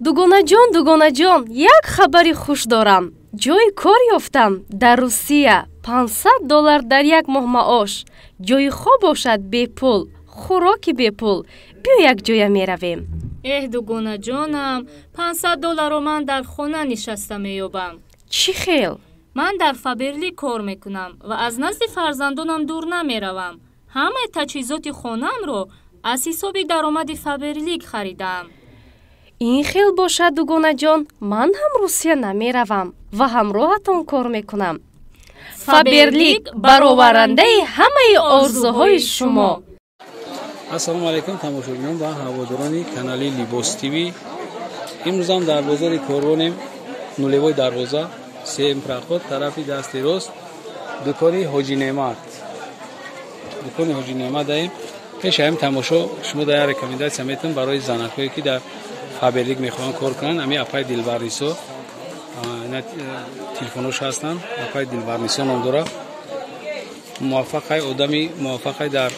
Дугонаҷон, дугонаҷон, як хабари хуш дорам. Ҷои кор ёфтам дар Русия, $500 дар як моҳ маош. Ҷои хоб бошад бепул, хӯроки бепул. Биё якҷоя меравем. Эҳ, дугонаҷонам, $500-ро ман дар хона нишаста меёбам. Чӣ хел? Ман дар Фаберлик кор мекунам ва аз назди фарзандонам дур намеравам. Ҳамаи таҷҳизоти хонаамро аз ҳисоби даромади Фаберлик харидаам. Ин хел бошад, дугонаҷон, ман ҳам Русия намеравам ва ҳамроҳатон кор мекунам. Фаберлик бароварандаи ҳамаи орзуҳои шумо. Ассалому алайкум, тамошобинон ва ҳаводорони канали Либос ТВ. Имрӯзам дар бозори Корвонем, нулевой дарвоза, сеюм проход, тарафи дасти рост, дукони Ҳоҷи Неъмат. Дукони Ҳоҷи Неъмат даем. Пеш ҳамин тамошо шумо дар як рекомендация метавон барои занакҳое ки дар Фаберлик мехоҳанд кор кунанд. Ҳамин апай Дилбарнисо, телефонош ҳастанд. Апай Дилбарнисо ном дорад. Муваффақай, одами муваффақай дар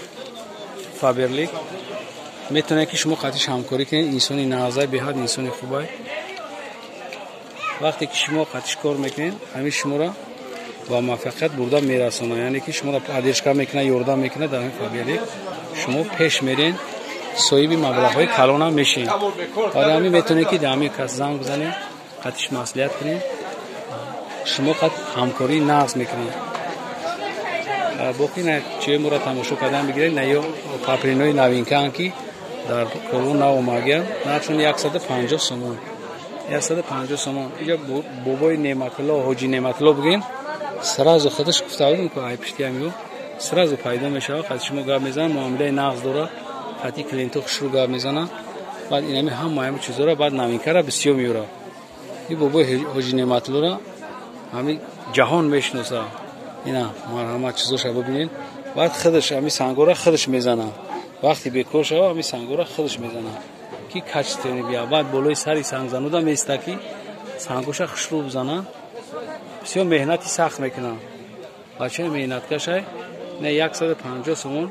Фаберлик. Метавонед ки шумо қатиш ҳамкорӣ кунед. Инсони нағзай, беҳад инсони хубай. Вақте ки шумо қатиш кор мекунед, ҳамин шуморо ба муваффақият бурда мерасонад. Яъне ки шуморо поддержка мекунад, ёрдам мекунад дар ҳамин Фаберлик. Шумо пеш мерен, соҳиби маблағҳои калонам мешед. Барои ҳамин метавонед ки дар ҳамин кас занг бизанед, қатиш маслиҳат кунед, шумо қат ҳамкории нағз мекунед. Боқӣ на чиҳои моро тамошо кардан бигиред, на ё папринои новинкаанд ки дар Корвон нав омадагианд. Нархшон 150 сомон. 150 сомон. Инҷа бобои Неъматулло, Ҳоҷи Неъматулло бигӯем, сразу худаш гуфта будем ку ай пишти ҳамиё сразу пайдо мешавад, қати шумо гап мезанад, муомилаи нағз дорад, қати клиентҳо хушрӯ гап мезанад. Баъд инами ҳама ҳами чизҳоро баъд новинкара бисёр меёрад. Ин бобои Ҳоҷи Неъматуллоро ҳами ҷаҳон мешиносад. Ина марҳамат, чизоша бибинед. Баъд худаш ҳами сангора худаш мезанад. Вақти бекор шава, ҳами сангора худаш мезанад ки качественный бия. Баъд болои сари сангзануда меиста ки сангоша хушрӯ бизанад. Бисёр меҳнати сахт мекунад. Бачаи меҳнаткашай. Не 150 сомон.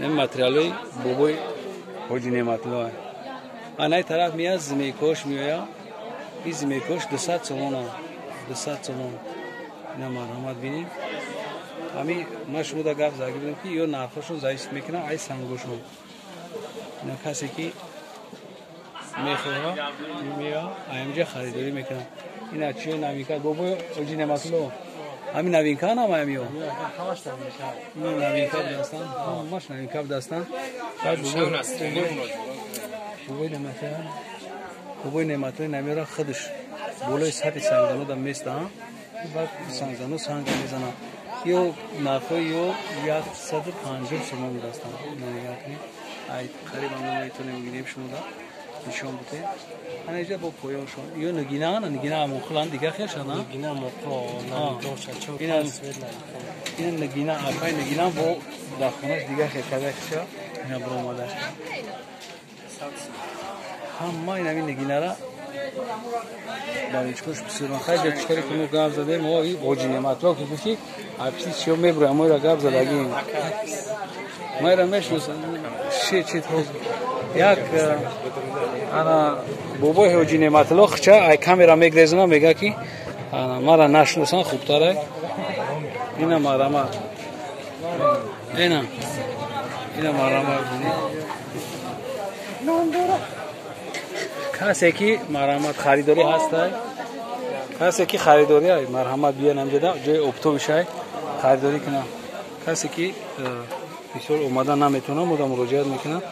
Не материалҳои бобои Ҳоҷи Неъматулло. Анаи тараф меяд, змейкош меояд. Ин змейкош 200 сомон. 200 сомон. Ина марҳамат бинем. Ҳамин ман шумо да гап зада будем ки ё нархҳошон зависит мекунад ай сангошон. Ина касе ки мехоҳад меояд, аинҷа харидорӣ мекунад. Ина чиё новинка бобои Ҳоҷи Неъматулло. Ҳамин новинка нам ҳамиё? Новинка будастанд. Ҳамаш новинка будастанд. Баъд бобои Неъматулло, бобои Неъматулло намеёра худаш болои сатҳи сангзануда местаҳанд. Баъд сангзану санг мезанад. Ё нархҳои ё 150 сомон будастанд. Нигоҳ кунед. Ай қариб ҳам наметавонем бигирем шумода нишон будем. Ана инҷа бо поёншон. Ё нигина, ана нигина амоқуланд дигар хелшанд, а? Нигина амоқул, намидорша, чор свет ина нигина, апай нигина бо дар хонаш дигар хел карда хиша ина баромада. Ҳама инами нигинара баричкош бисёр. Хай чикаре ки мо гап задем, мо и Ҳоҷи Неъматулло ки гуфти, апси чиё мебурам, моира гап задагим. Майра мешиносам. Ши чи як ана бобои Ҳоҷи Неъматулло хча ай камера мегрезона, мега ки ана мара нашиносан хубтарай. Ина марама. Ина. Ина марама. Касе ки марҳамат харидорӣ ҳастай, касе ки харидорӣ ай марҳамат биён ҳамҷода ҷои оптовишай харидорӣ кунам. Касе ки бисёр омада наметавонад, мода муроҷиат мекунад.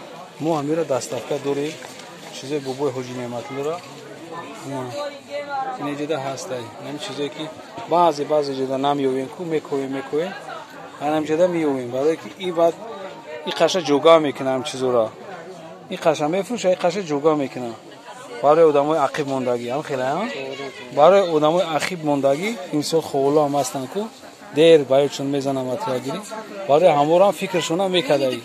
Мо ҳамира доставка дорем. Чизои бобои Ҳоҷи Неъматуллоро ин ҷода ҳастай. Ҳамин чизое ки баъзе баъзе ҷода намеёвем ку мекоем мекоем, ҳанам ҷода меёвем. Барое ки и баъд и қаша ҷога мекунад ҳам чизора. И қаша мефурӯша, и қаша ҷога мекунад. Барои одамои ақиб мондагӣ ҳам хеле, барои одамои ақиб мондагӣ инсон ховоло ҳам ҳастанд ку дер баёчон мезанам материалгирӣ. Барои ҳаморам фикршона мекардаи.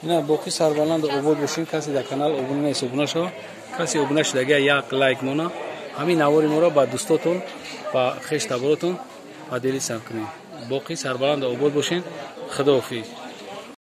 Ина боқӣ сарбаланд обод бошин. Касе дар канал обуна нест, обуна шава. Касе обуна шудагия як лайк мона. Ҳамин навори моро ба дӯстотон, ба хештаборотон поделиться кунед. Боқӣ сарбаланд обод бошин. Худоҳофиз.